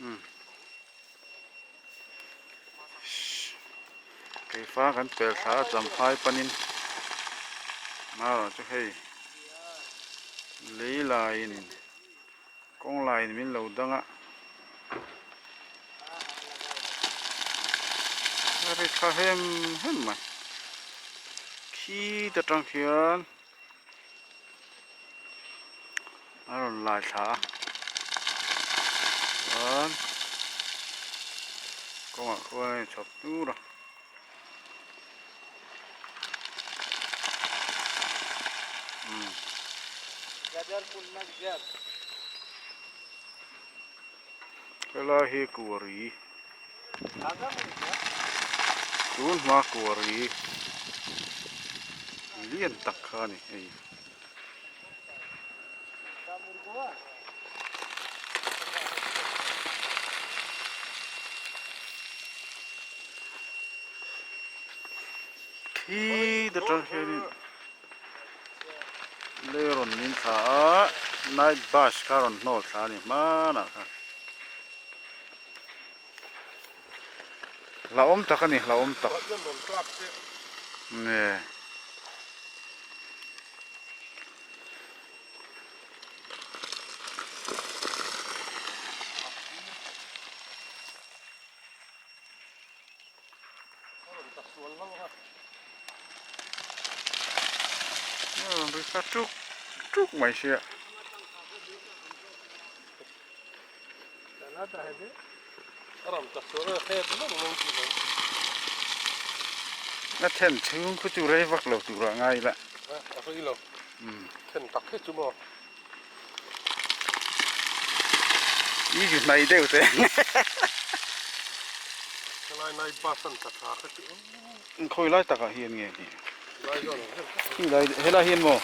Umm Keifa kan pel thla a champhai panin marawh chu hei lei laiin kawng laiin min lo dang a a ri tha hem hem mai khi ta tang khian. A rawn lai thla a chuan kawngah khuan a inchhawp dur a. Umm. Helai hi kuari tun hma kuari lian tak kha a ni hei. Khi te tang hianin lei rawn min thla a night bus kha rawn hnawl thla a ni hmanah khan hlauhawm tak a ni hlauhawm tak nge. Rawn ri thla tuk tuk mai sia. A then chhung khu chu rei vak lo tur ah ngai ila. I zu hnai deuh te. Khawi lai takah hian nge ni? Khi lai helai hian maw?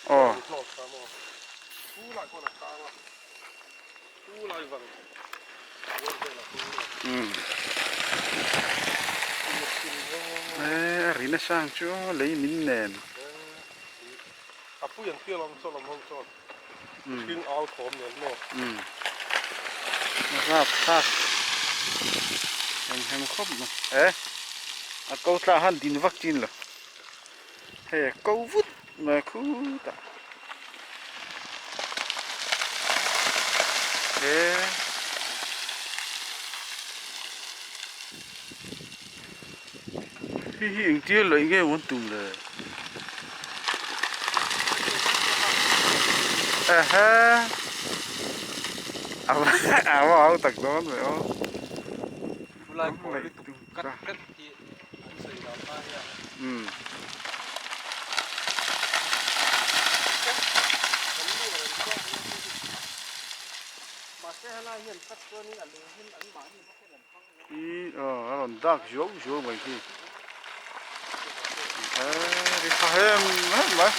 Aw. Umm eh a ri nasa ang chu aw lei min nen. Umm rap thlak enghem khawp mai eh a ko tla han din vak chin lo hei a ko vut mai a khutah. He hi engtir leh nge maw an tum le ehe a va hau tak dawn ve aw. Umm. Khi aw a rawn dak zuau zuau mai khi. Eee ri tha hem hem mai.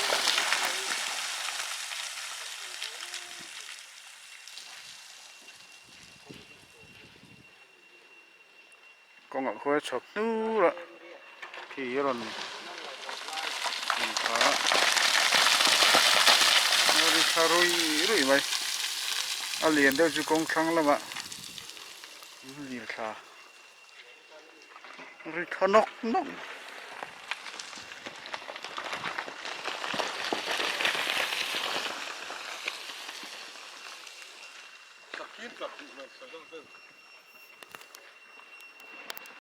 Kawngah khuai a chhawp hnur a khi a rawn rawn thla a a ri thla ruih ruih mai a lian deuh chu kawng thlang lamah an lir thla a ri thla nawk nawk.